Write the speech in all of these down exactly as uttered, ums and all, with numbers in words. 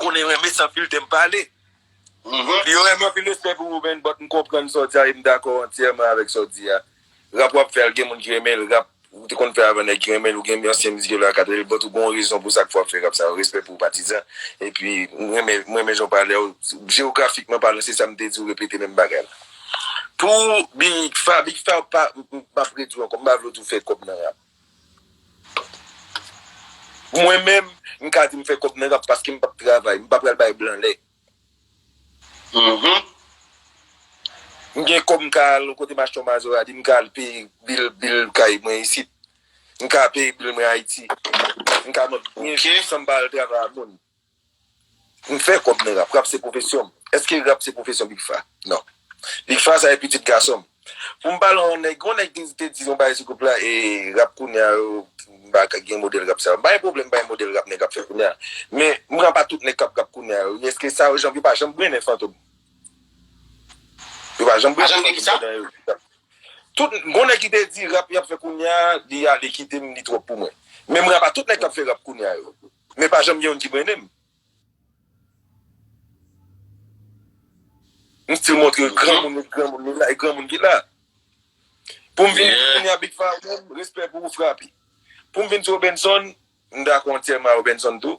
konnen renmen san filtè m pale. Yo renmen anpil, respè pou ou, man, but m konprann sa w di a, e m dakò antyèman avèk sa w di a. Rap w ap fè a, gen moun ki renmen l, rap ou te konn fè avan nèg ki renmen l, ou gen ansyen mizik yo la k ap tande l, but ou gen yon rezon pou sa k fè w ap fè rap sa yo, respè pou ou patizan. Epi, m renmen, m renmen jan w pale a, jewografikman palan, se sa m te di w, repete menm bagay la. Pou Big Fa, Big Fa, pa, m, m, m ap redi w ankò, m pa vle w di w fè kòb nan rap. Mwen menm, m ka di m fè kòb nan rap paske m p ap travay, m pa pral bay blan lè. M gen kòb, m ka al kote Mastè Mazorati, m ka al peye bil, bil kay mwen isit. M ka peye bil mwen Ayiti. M ka manje byen san m pa al travay a moun. M fè kòb nan rap. Rap se pwofesyon m. Èske rap se pwofesyon Big Fa? Non. Big Fa sa e pitit gason m. Pou m pale yon nèg, yon nèg te, te di yon bagay sou gwoup la, e rap kounye a yo, m pa ka gen modèl rap sa yo. M pa gen pwoblèm, m pa gen modèl rap nèg ap fè kounye a. Men, m pran pa tout nèg k ap rap kounye a yo. Èske sa yo, jan yo pa janm brennen Fantom? Yo pa janm brennen Fantom pandan yo. Tout, gon nèg ki te di rap y ap fè kounye a, li ale kite m, li twòp pou mwen. Men m pran pa tout nèg k ap fè rap kounye a yo. Men pa janm gen youn ki brennen m. M still montre granmoun, granmoun li la, e granmoun ki la. Pou m vin kounye a Big Fa menm, respè pou ou frape. Pou m vin sou Robenson, m dakò antyèman a Robenson tou.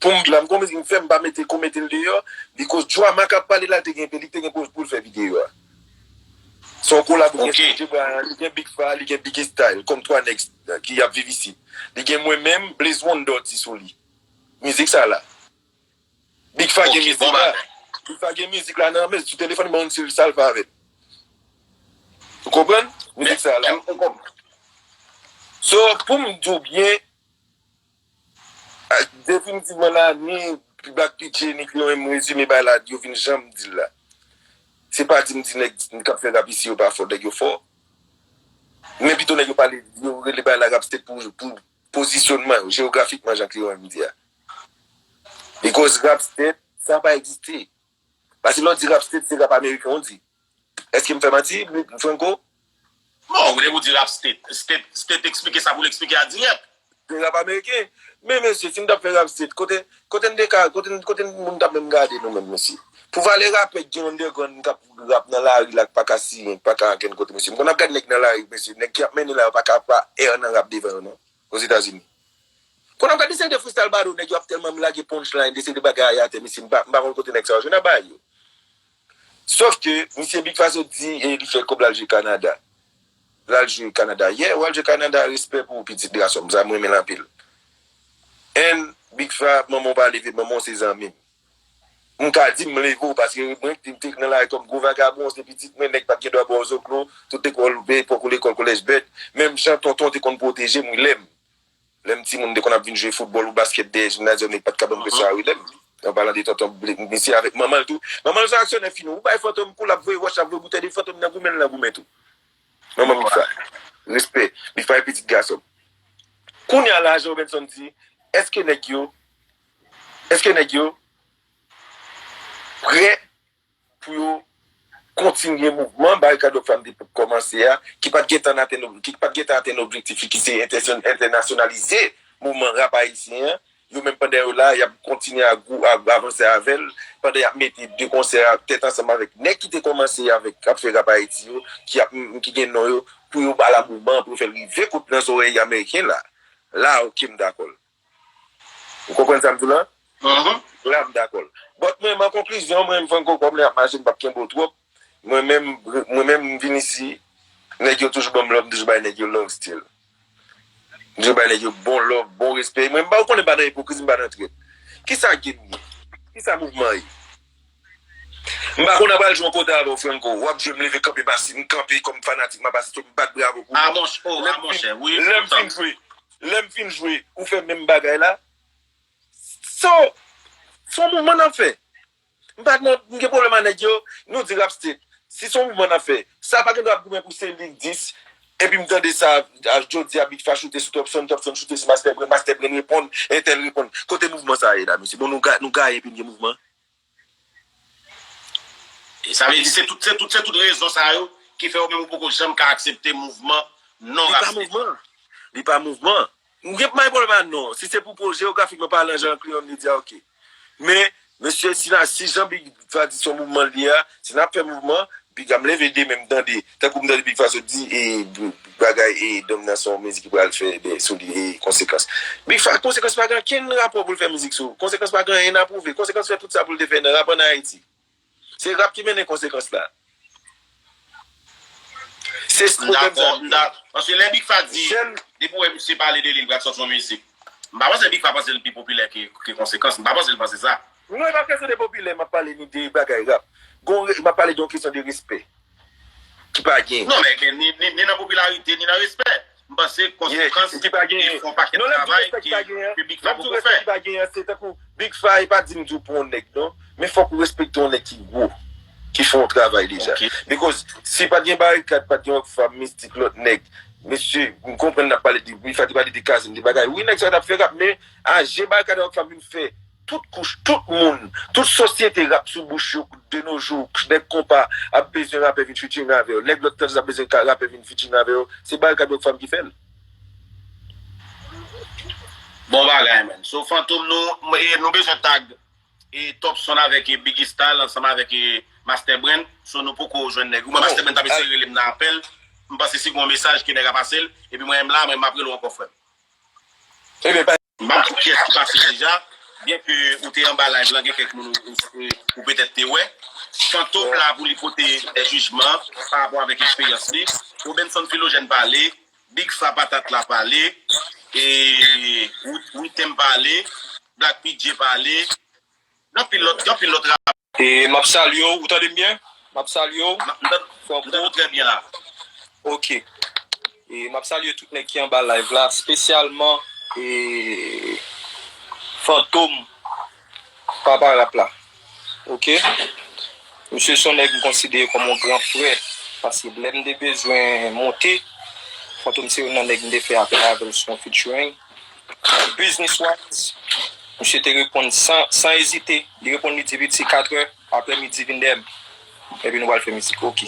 Pou m la, m konn mizik m fè, m pa mete, ko mete l deyò, because Drama k ap pale la, li te gen, li te gen pou, pou l fè videyo a. Se yon kolabo gen Soulja Boy, li gen Big Fa, li gen Biggie Style, kòm twa nèg ki ap viv isit. Li gen mwen menm, Blaze Wonder di sou li. Mizik sa la. Big Fa gen mizik la. Big Fa gen mizik la nan men, sou telefòn li ban m di sa l fè avè l. Ou konprann? Mizik sa la. So, pou m di w byen, definitivman la, ni Black P J, ni Cleon M rezime bay la, yo vin jan m di l la. Se pa di m di nèg k ap fè rap isi yo pa fò, nèg yo fò. Men pito nèg yo pale, yo rele bay la rap state pou, pou pozisyonman yo, jewografikman, jan Cleon M di a. Because rap state, sa pa egziste. Paske lè w di rap state, se rap ameriken w di. Èske m fè manti, Franco? Non, ou te pou di rap state. State, state eksplike sa pou l eksplike a dirèk. Se rap ameriken. Men mesye, si m t ap fè rap state, kote, kote n te ka, kote, kote moun t ap menm gade nou menm, mesye? Pou valè rapè k gen underground k ap rap nan lari la, k pa ka siyen, k pa ka ankenn kote, mesye. M konn ap gade nèg nan lari, mesye. Nèg ki ap mennen la, yo pa ka pa air nan rap devan yo, non. Ozetazini. Konn ap gade de seri de freestyle battle, nèg yo ap tèlman lage punchline, de seri de bagay atè, mesye, m pa, m pa konn kote nèg sa yo jwenn nan bagay yo. Sòf ke, misye Big Fa sot di, e li fè kòb l al jwe Kanada. L al jwe Kanada. Yeah, w al jwe Kanada, respè pou ou, pitit gason m, sa m renmen l anpil. And Big Fa, manman w pa leve, manman w se zanmi m. M ka di m leve w, paske mwen ki te nan lari kòm gwo vagabon, se pitit mwen, nèg pa t gen dwa ba w zoklo, tout lekòl, epòk ou lekòl kolèj bèt, menm jan tonton te konn pwoteje m, wi, lè m, lè m timoun, m te konn ap vin jwe foutbòl ou baskèt dèyè jimnazyòm, nèg pa t ka ban m presyon a, wi, lè m, an palan de tonton, misye avèk manman l tou, manman l se aksyonè fini, ou bay Fantom kou, l ap voye wòch, l ap voye boutèy de Fantom nan goumen l, nan goumen tou. Manman Big Fa. Respè. Big Fa e pitit gason m. Kounye a la, jan Robenson di, èske nèg yo, èske nèg yo prè pou yo kontinye mouvman Barikad Rockfam te kòmanse a, ki pa t gentan atenn ob-, ki pa t gentan atenn objektif li ki se entèsyon-, entènasyonalize mouvman rap ayisyen an. Yo menm pandan yo la, y ap kontinye a gou-, a avanse avè l, pandan y ap mete de konsè a tèt ansanm avèk nèg ki te kòmanse avèk, k ap fè rap Ayiti yo, ki ap, ki gen non yo, pou yo ba la mouvman, pou yo fè l rive kote nan zòrèy ameriken la. La, oke, m dakò l. Ou konprann sa m di w la? La, m dakò l. But mwen, an konklizyon, mwen, Franco, kòm lè y ap mache, m p ap kenbe w twòp. Mwen menm, mwen menm, m vin isi, nèg yo toujou ban m love, m toujou bay nèg yo love still. M toujou bay nèg yo bon love, bon respè. Mwen, m pa, ou konnen m pa nan ipokrizi, m pa nan trèt. Kisa game ye? Kisa mouvman ye? M pa konn ap al jwe yon kote avè w, Franco. W ap jwe, m leve kanpe, m asi-, m kanpe kòm fanatik, m ap asiste, m bat bravo pou ou. A monchè, o, a monchè, wi. Lè m fin jwe, lè m fin jwe, ou fè menm bagay la. So, se yon mouvman n ap fè. M pa nan, m gen pwoblèm ak nèg yo, nou di rap state. Si se yon mouvman n ap fè, sa pa gen dwa ap goumen pou se li k dis, epi m tande sa, a, jodi a Big Fa choute sou Topson, Topson choute sou Master Brain, Master Brain reponn, entèl reponn. Kote mouvman sa ye la, mesye? Bon, nou ga-, nou gaye epi n gen mouvman? E sa vle di se tout, se tout, se tout rezon sa yo ki fè ou menm ou poko janm ka aksepte mouvman non rap state. Li pa mouvman. Li pa mouvman. M gen, m pa gen pwoblèm ak non. Si se pou, pou jewografikman palan, jan Cleon li di a, oke. Men, mesye, si n a, si jan Big Fa di se yon mouvman l ye a, si n ap fè mouvman, Big Fa, m leve de men m tande. Tankou m tande Big Fa sot di, e, bagay, e, Dòm nan se yon mizik ki pral fè, ben, sou li, e, Konsekans. Big Fa, Konsekans pa gen okenn rapò pou l fè mizik sou. Konsekans pa gen anyen nan pwouve. Konsekans fè tout sa pou l te fè nan rap ann Ayiti. Se rap ki mennen Konsekans la. Se pwoblèm sa. M dakò, m dakò. Paske lè Big Fa di, depi w wè misye pale de li, li pral sòti yon mizik. M pa panse Big Fa panse l pi popilè ke, ke Konsekans. M pa panse l panse sa. Non, e pa kesyon de popilè, m ap pale ni de bagay rap. Gon re-, m ap pale de yon kesyon de respè ki pa gen. Non, men gen ni, ni, ni nan popilarite, ni nan respè. M panse Konsekans ki pa gen, e fè yon pakèt travay ke, ke Big Fa poko fè. Ki pa gen, se tankou Big Fa, e pa di m di w pou yon nèg, non. Men fòk ou respekte yon nèg ki gwo, ki fè yon travay deja. Because si pa t gen Barikad, pa t gen Rockfam, Mistik, lòt nèg, mesye, m konprann n ap pale de, Big Fa te pale de kazin, de bagay. Wi, nèg sa yo t ap fè rap, men a je Barikad, Rockfam vin fè tout kouch, tout moun, tout sosyete rap sou bouch yo, de nos jours, nèg konpa ap bezwen rapè vin featuring avè yo, nèg lòt tandans ap bezwen ka-, rapè vin featuring avè yo, se Barikad Rockfam ki fè l. Bon bagay, man. So, Fantom, nou, e, nou bezwen tag, e, Top Son avèk, e, Biggie Style ansanm avèk, e, Master Brand. So, nou poko jwenn nèg. Ou wè Master Brand t ap eseye rele m nan apèl. M panse si gon mesaj ke nèg a pase l. Epi mwen menm la, mwen, m ap rele w ankò, frè m. Ebyen, pa M pa di kiyès ki pase deja, byen ke ou te anba live lan, gen kèk moun ou, ou, ou, ou petèt te wè. Fantom la pou li pote, eh, jijman pa rapò avèk eksperyans li. Robenson Philogène pale, Big Fa Patat la pale, e Wi-, Witem pale, Black P J pale, gen anpil lòt, gen anpil lòt rapè. E m ap salye w, ou tande m byen? M ap salye w. M ap, m tande, m tande w trè byen la. Ok. E m ap salye tout nèg ki anba live la, espesyalman, e, Fantom, papa rap la. Ok? Misye se yon nèg m konsidere kòm yon gran frè, paske lè m te bezwen monte, Fantom se youn nan nèg m te fè apèl avè l sou yon featuring. Business wise, misye te reponn san, san ezite. Li reponn, li di, "Piti, katrè aprèmidi, vin dèyè m. Epi nou pral fè mizik." Ok.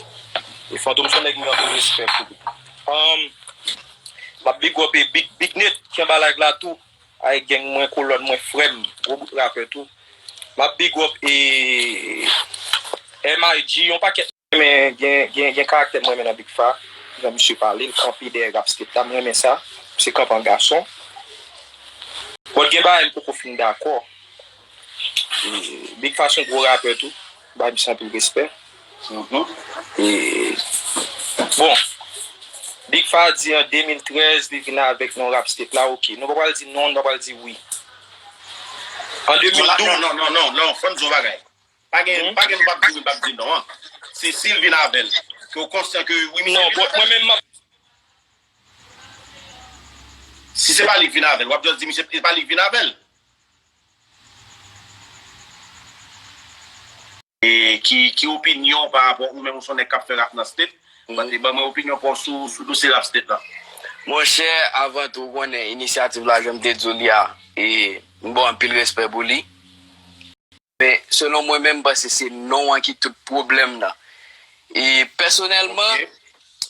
E Fantom se yon nèg m gen anpil respè pou li. Um, m ap big up e Big, Big Net ki anba live la tou. Ay, gang mwen, kolòn mwen, frè m, gwo bout rapè tou. M ap big up e M I G, yon pakèt. Men gen, gen, gen karaktè m renmen nan Big Fa. Jan misye pale, l kanpe dèyè rap state la, m renmen sa. Misye kanpe an gason. Bon, gen bagay m poko fin dakò. E, Big Fa se yon gwo rapè tou. Bay misye anpil respè. Mhm. E, bon, Big Fa di an de mil trèz, li vin avèk non rap state la, ok. Nou pa pral di non, nou pa pral di wi. An de mil douz. Non, non, non, non, non, fò n di yon bagay. Pa gen, pa gen, m p ap di wi, m p ap di non an. Se si l vin avè l. Ke w konsyan ke wi, misye vin avè l. Non, bon, mwen menm, m ap Si se pa li k vin avè l, w ap just di misye, se pa li k vin avè l. E ki, ki opinyon w pa rapò ou menm, ou se yon nèg k ap fè rap nan state, ban, ban mwen opinyon pa w sou, sou dosye rap state la. Monchè, avan tou, ou konnen inisyativ la, jan m te di w li a, e m ba w anpil respè pou li. Men, selon mwen menm, m panse se non an ki tout pwoblèm nan. E pèsonèlman,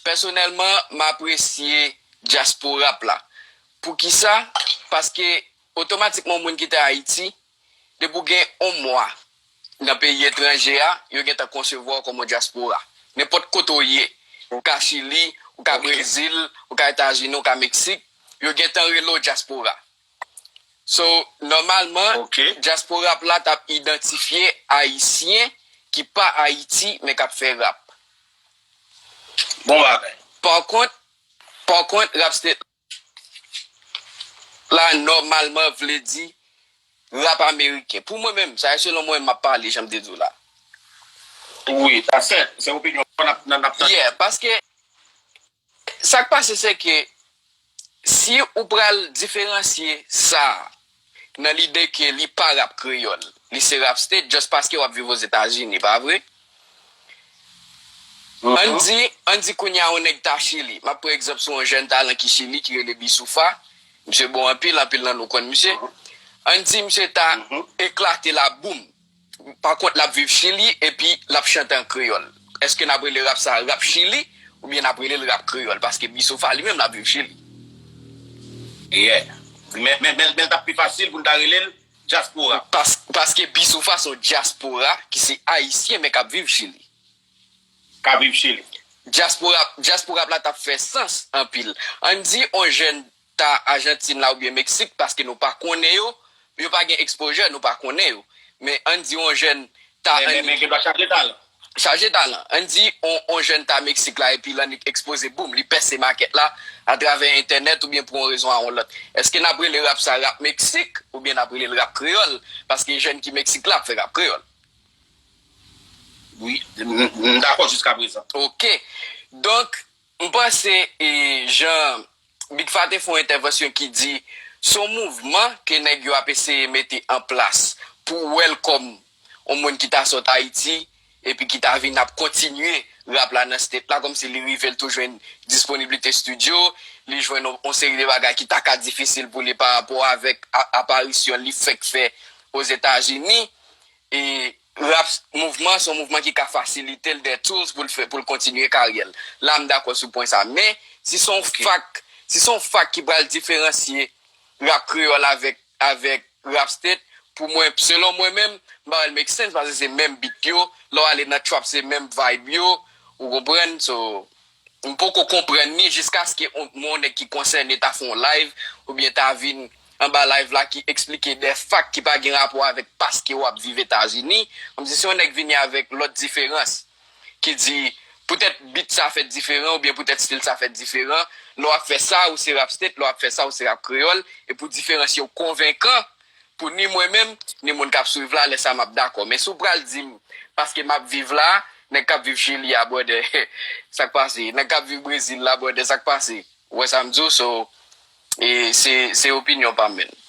pèsonèlman, m apresye dyaspora p la. Poukisa? Paske otomatikman, yon moun ki te Ayiti, depi w gen yon mwa nan peyi etranje a, yo gentan konsevwa w kòm yon dyaspora. Nenpòt kote w ye, ou ka Chili, ou ka Brezil, ou ka Etazini, ou ka Meksik, yo gentan rele w dyaspora. So, nòmalman, dyaspora p la t ap idantifye Ayisyen ki pa Ayiti, men k ap fè rap. Bon bagay. Pa kont, pa kont, rap state la nòmalman vle di rap ameriken. Pou mwen menm, sa se selon mwen, m ap pale, jan m te di w la. Wi, sa se, se opinyon n ap, n ap tande. Yeah, paske sa k pase, se ke si ou pral diferansye sa nan lide ke li pa rap kreyòl, li se rap state, just paske w ap viv Ozetazini, pa vre? Ann di, ann di kounye a yon nèg ta Chili. M ap pran egzanp sou yon jèn talan ki Chili, ki rele Bisoufa. Misye bon anpil, anpil nan nou konn misye. Ann di misye ta eklate la boum. Pa kont, l ap viv Chili epi l ap chante an kreyòl. Èske n ap rele rap sa rap Chili oubyen n ap rele l rap kreyòl? Paske Bisoufa li menm l ap viv Chili. Yeah. Men, men, men, men l t ap pi fasil pou n ta rele l Dyaspora. Pas, paske Bisoufa se yon dyaspora ki se ayisyen men k ap viv Chili. K ap viv Chili. Dyaspora, dyaspora la t ap fè sans anpil. Ann di yon jèn ta Ajantin la oubyen Meksik, paske nou pa konnen yo, yo pa gen exposure, nou pa konnen yo. Men ann di yon jèn ta Men men men gen dwa chaje talan. Chaje talan. Ann di on, on jèn ta Meksik la epi l annik ekspoze, boum, li pèse makèt la atravè entènèt oubyen pou yon rezon a yon lòt. Èske n ap rele rap sa rap Meksik oubyen n ap rele l rap kreyòl? Paske jèn ki Meksik la ap fè rap kreyòl. Wi, m dakò jiska prezan. Ok. Donk, m panse e, jan Big Fa te fè yon entèvansyon ki di se yon mouvman ke nèg yo ap eseye mete an plas pou welcome yon moun ki ta sot Ayiti epi ki ta vin ap kontinye rap la nan state la, kòmsi li rive l tou jwenn disponiblite studio, li jwenn yon, yon seri de bagay ki ta ka difisil pou li pa rapò avèk a- aparisyon li fèk fè Ozetazini. E rap mouvman se yon mouvman ki ka fasilite l des tools pou l fè pou l kontinye karyè l. La m dakò sou pwen sa. Men si se yon fak, si se yon fak ki pral diferansye rap kreyòl avèk avèk rap state, pou mwen, selon mwen menm, m pa wè l make sense paske se menm beat yo, lè w ale nan trap se menm vibe yo, ou konprann? So m poko konprann ni jiskaske yon yon nèg ki konsène ta fè yon live oubyen ta vin anba live la ki eksplike de fak ki pa gen rapò avèk paske w ap viv Etazini. Kòmsi si yon nèg vini avèk lòt diferans ki di poutèt beat sa fèt diferan oubyen poutèt stil sa fèt diferan, lè w ap fè sa ou se rap state, lè w ap fè sa ou se rap kreyòl, e pou diferansye w konvenkan pou ni mwen menm ni moun k ap swiv la, lè sa m ap dakò. Men si w pral di m paske m ap viv la, nèg k ap viv Chili a brother, sa k pase? Nèg k ap viv Brezil la brother, sa k pase? Ou wè sa m di w? So e se se opinyon pa m menm.